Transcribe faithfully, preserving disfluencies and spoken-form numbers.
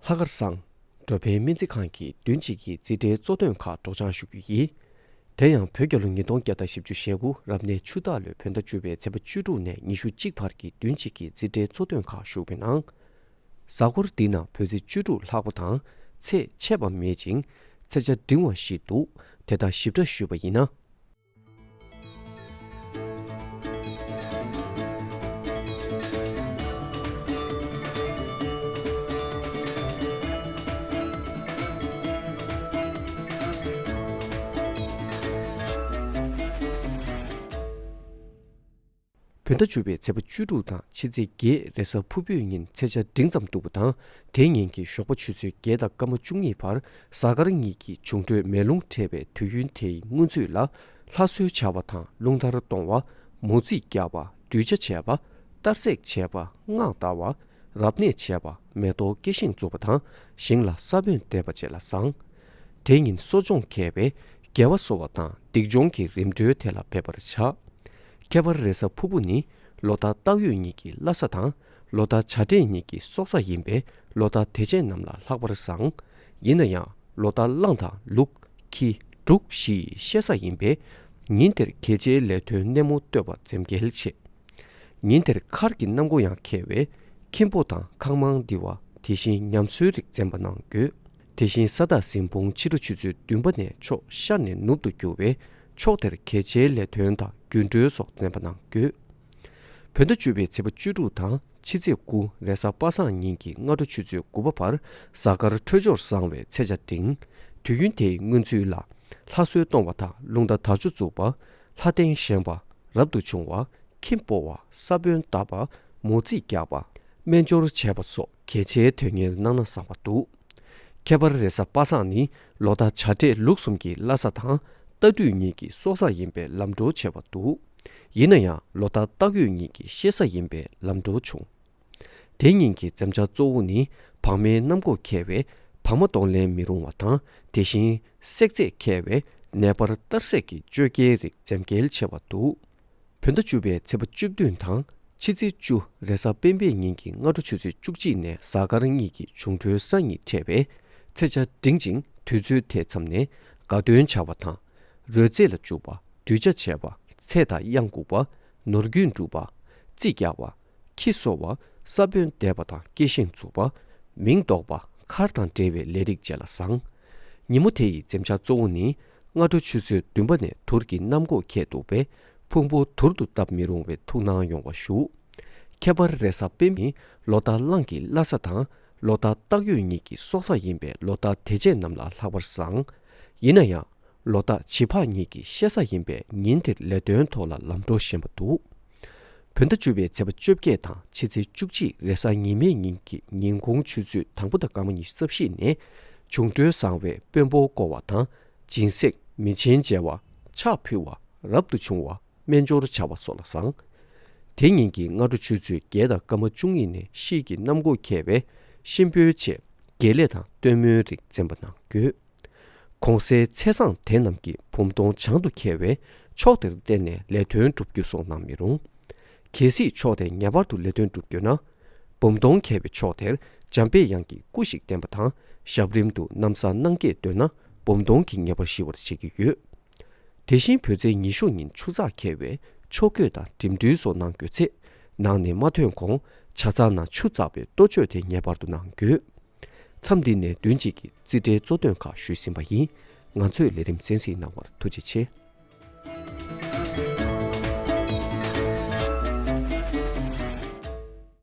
ལྷག་དཀར་བཟང་། འགྲོ་ཕན་སྨན་རྩིས་ཁང་གིས་བདུན་གཅིག་གི་རྩིས་ཁྲའི་གཙོ་དོན་ཁག་སྒྲོག་སྦྱང་ཞུ་རྒྱུ་ཡིན། དེ་ཡང་བོད་རྒྱལ་ལོ་ཉིས་སྟོང་བརྒྱ་དང་བཞི་བཅུ་ཞེ་དགུ་རབ་གནས་ཆུ་སྟག་ལོའི་བོད་ཟླ་བཅུ་པའི་ཚེས་པ་བཅུ་དྲུག་ནས་ཉི་ཤུ་གཅིག་བར་གྱི་བདུན་གཅིག་གི་རྩིས་ཁྲའི་གཙོ་དོན་ཁག་ཞུགས་པའི་ནང་། གཟའ་འཁོར་འདི་ན་བོད་ཚེས་བཅུ་དྲུག་ལྷག་པ་དང་ཚེས་ཆད་པ་མེད་ཅིང་ཚེས་ཆ་འབྲིང་བ་ཞིག་འདུག། དེ་དག་ཞིབ་ཕྲ་ཞུས་པ་ཡིན་ན། བོད་ཟླ་བཅུ་པའི་ཚེས་པ་བཅུ་དྲུག་དང་ཕྱི་ཚེས་བརྒྱད་རེས་གཟའ་ཕུར་བུའི་ཉིན་ཚེས་ཆ་འབྲིང་ཙམ་འདུག་པ་དང་། དེའི་ཉིན་གྱི་ཞོགས་པ་ཆུ་ཚོད་བརྒྱད་དང་སྐར་མ་བཅུ་གཉིས་བར་གཟའ་སྐར་གཉིས་ཀྱི་འབྱུང་འཕྲོད་མེ་རླུང་འཕྲད་པའི་དུས་ཡུན་དེའི་སྔོན་ཚུད་ལ། ལྷ་གསོལ་བྱ་བ་དང་རླུང་ལྟར་གཏོང་བ། མོ་རྩིས་རྒྱག་པ། སྒྲུལ་བྱ་བྱས་པ། གཏར་སྲེག་བྱས་པ། སྔགས་བཟླ་བ། རབ་གནས་བྱས་པ། མེ་ཏོག་སྐྱེ་ཞིང་འཛུགས་པ་དང་ཞིང་ལ་ས་བོན་འདེབས་པ་བཅས་ལ་བཟང་། དེ་ཉིན་གསོ་སྦྱོང་མཁས་པས་དགེ་བ་གསོ་བ་དང་སྡིག་སྦྱོང་གི་རིམ་གྲོའི་ཐད་ལ་འབད་པར་བྱ། ཁྱད་པར་རེས་གཟའ་ཕུར་བུ་ནི་ལོ་ཟླ་སྟག་ཡོས་གཉིས་ཀྱི་བླ་གཟའ་དང་ལོ་ཟླ་བྱ་སྤྲེལ་གཉིས་ཀྱི་སྲོག་གཟའ་ཡིན་པས་ལོ་ཟླ་དེ་ཅན་རྣམས་ལ་ལྷག་པར་བཟང་། ཡིན་ན་ཡང་ལོ་ཟླ་གླང་དང་ལུག་ཁྱི་འབྲུག་བཞི་ཡི་གཤེད་གཟའ་ཡིན་པས་ཉིན་དེར་གལ་ཆེའི་ལས་དོན་སྣེ་མོ་གཏོད་པ་འཛེམ་གེལ་ཆེ། ཉིན་དེར་མཁར་གྱི་གནམ་སྒོ་ཡང་ཁེལ་བས་ཁྱིམ་སྤོ་དང་ཁང་མང་འདི་བ་དེ་བཞིན་ཉམས་གསོའི་རིགས་འཛེམ་པ་གནང་དགོས། དེ་བཞིན་ས་བདག་གཟིམ་དཔུང་ཕྱི་དྲོ་ཆུ་ཚོད་བདུན་པ་ནས་ཕྱོགས་ཤར་ནས་ནུབ་ཏུ་རྒྱུ་བས་ཕྱོགས་དེར་གལ་ཆེའི་ལས་དོན་དང་རྒྱུན་གྲོལ་སོགས་འཛེམ་པ་གནང་དགོས། བོད་ཟླ་བཅུ་པའི་ཚེས་པ་བཅུ་དྲུག་དང་ཕྱི་ཚེས་དགུ་རེས་གཟའ་པ་སངས་ཉིན་གྱི་སྔ་དྲོ་ཆུ་ཚོད་དགུ་པ་བར་གཟའ་སྐར་འཕྲོད་སྦྱོར་བཟང་བའི་ཚེས་ཆ་འབྲིང་། དུས་ཡུན་དེའི་སྔོན་ཚུད་ལ། ལྷ་གསོལ་གཏོང་བ་དང་རླུང་རྟ་དར་ལྕོག་འཛུགས་པ། ལྷ་རྟེན་བཞེངས་པ། རབ་ཏུ་བྱུང་བ། ཁྱིམ་སྤོ་བ། ས་བོན་བཏབ་པ། མོ་རྩིས་རྒྱག་པ། སྨན་སྦྱོར་བྱས་པ་སོགས་གལ་ཆེའི་དོན་གཉེར་གནང་ན་བཟང་བ་འདུག། ཁྱད་པར་རེས་གཟའ་པ་སངས་ནི་ལོ་ཟླ་བྱ་སྤྲེལ་ལུག་གསུམ་གྱི་བླ་གཟའ་དང་རྟ་སྦྲུལ་གཉིས་ཀྱི་སྲོག་གཟའ་ཡིན་པས་ལམ་འགྲོ་བྱེད་པ་འདུག། ཡིན་ན་ཡང་ལོ་ཟླ་སྟག་ཡོས་གཉིས་ཀྱི་གཤེད་གཟའ་ཡིན་པས་ལམ་འགྲོ་ཆུང་། དེ་ཉིན་གྱི་འཛེམ་བྱ་གཙོ་བོ་ནི་བག་མའི་གནམ་སྒོ་ཁེལ་བས་བག་མ་གཏོང་ལེན་མི་རུང་བ་དང་དེ་བཞིན་བསྲེག་རྫས་ཁེལ་བས་ནད་པར་གཏར་སྲེག་གི་བཅོས་དཀའི་རིགས་འཛེམ་གེལ་ཆེ་བ་འདུག། བོད་ཟླ་བཅུ་པའི་ཚེས་པ་བཅུ་བདུན་དང་ཕྱི་ཚེས་བཅུ་རེས་གཟའ་སྤེན་པའི་ཉིན་གྱི་སྔ་དྲོ་ཆུ་ཚོད་བཅུ་གཅིག་ནས་གཟའ་སྐར་གཉིས་ཀྱི་འབྱུང་འཕྲོད་ས་གཉིས་འཕྲད་པས་ཚེས་ཆ་འབྲིང་ཅིང་དུས་ཚོད་དེ་མཚམས་ནས་དགའ་སྟོན་བྱ་བ་དང་། རོལ་རྩེད་ལ་འཇུག་པ། སྒྲུལ་བྱ་བྱས་པ། ཚེ་དང་གཡང་འགུགས་པ། ནོར་རྒྱུན་སྒྲུབ་པ། རྩིས་རྒྱག་པ། ཁྱི་གསོ་བ། ས་བོན་འདེབས་པ་དང་སྐྱེ་ཤིང་འཛུགས་པ། མིང་འདོགས་པ། མཁར་དང་འབྲེལ་བའི་ལས་རིགས་བཅས་ལ་བཟང་། ཉིན་མོ་དེ་ཡི་འཛེམ་བྱ་གཙོ་བོ་ནི། སྔ་དྲོ་ཆུ་ཚོད་བདུན་པ་ནས་དུར་གྱི་གནམ་སྒོ་ཁེལ་འདུག་པས་ཕུང་པོ་དུར་དུ་བཏབ་མི་རུང་བའི་ཐུགས་སྣང་ཡོང་བ་ཞུ། ཁྱད་པར་རེས་གཟའ་སྤེན་པ་ནི་ལོ་ཟླ་གླང་གི་བླ་གཟའ་དང་ལོ་ཟླ་སྟག་ཡོས་གཉིས་ཀྱི་སྲོག་གཟའ་ཡིན་པས་ལོ་ཟླ་དེ་བཅས་རྣམས་ལ་ལྷག་པར་བཟང་། ཡིན་ན་ཡང་། ལོ་ཟླ་བྱི་ཕག་གཉིས་ཀྱི་གཤེད་གཟའ་ཡིན་པས་ཉིན་དེར་ལས་དོན་ཐོག་ལ་ལམ་འགྲོ་ཞན་པ་འདུག། བོད་ཟླ་བཅུ་པའི་ཚེས་པ་བཅོ་བརྒྱད་དང་ཕྱི་ཚེས་བཅུ་གཅིག་རེས་གཟའ་ཉི་མའི་ཉིན་གྱི་ཉིན་གུང་ཆུ་ཚོད་དང་པོ་དང་སྐར་མ་ཉི་ཤུ་རྩ་བཞི་ནས་འབྱུང་འཕྲོད་བཟང་བའི་དཔོན་པོ་བསྐོ་བ་དང་སྦྱིན་སྲེག་མེ་ཆེན་མཇལ་བ། ཕྱག་ཕུལ་བ། རབ་ཏུ་བྱུང་བ། སྨན་སྦྱོར་བྱ་བ་སོགས་ལ་བཟང་། དེ་ཉིན་གྱི་སྔ་དྲོ་ཆུ་ཚོད་བརྒྱད་དང་སྐར་མ་བཅུ་གཉིས་ནས་དཔྱིད་ཀྱི་གནམ་སྒོ་ཁེལ་བས་གཤིན་པོའི་ཆེད་དགེ་ལས་དང་སྟོན་མོའི་རིགས་འཛེམ་པ་གནང་དགོས། གོང་གསལ་ཚེས་བཟང་དེ་རྣམས་ཀྱི་བུམ་སྟོང་བྱང་དུ་ཁེལ་བས་ཕྱོགས་དེར་བརྟེན་ནས་ལས་དོན་བསྒྲུབ་རྒྱུ་སོགས་གནང་མི་རུང་། གལ་སྲིད་ཕྱོགས་དེར་ངེས་པར་དུ་ལས་དོན་བསྒྲུབ་དགོས་ན། བུམ་སྟོང་ཁེལ་བའི་ཕྱོགས་དེར་འཇམ་དཔལ་དབྱངས་ཀྱི་སྐུ་ཞིག་བསྟན་པ་དང་ཞབས་རིམ་དུ་ན་བཟའ་གནང་སྐྱེས་འདོན་ན་བུམ་སྟོང་གི་ངེས་པར་ཞི་བར་བྱེད་ཀྱི་ཡོད། དེ་བཞིན་བོད་ཚེས་ཉི་ཤུ་ཉིན་ཆུ་ཚགས་ཁེལ་བས་ཆོ་གོས་དང་འགྲིམ་འགྲུལ་སོགས་གནང་དགོས་ཚེ། ནང་ནས་མ་ཐོན་གོང་ཇ་ཚགས་ནང་ཆུ་བཙགས་པའི་ལྟོ་མཆོད་དེ་ངེས་པར་དུ་གནང་དགོས། མཚམས་འདི་ནས་བདུན་གཅིག་གི་རྩིས་ཁྲའི་གཙོ་དོན་ཁག་ཞུས་ཟིན་པ་ཡིན། ང་ཚོའི་ལས་རིམ་གསན་གཟིགས་གནང་བར་ཐུགས་རྗེ་ཆེ།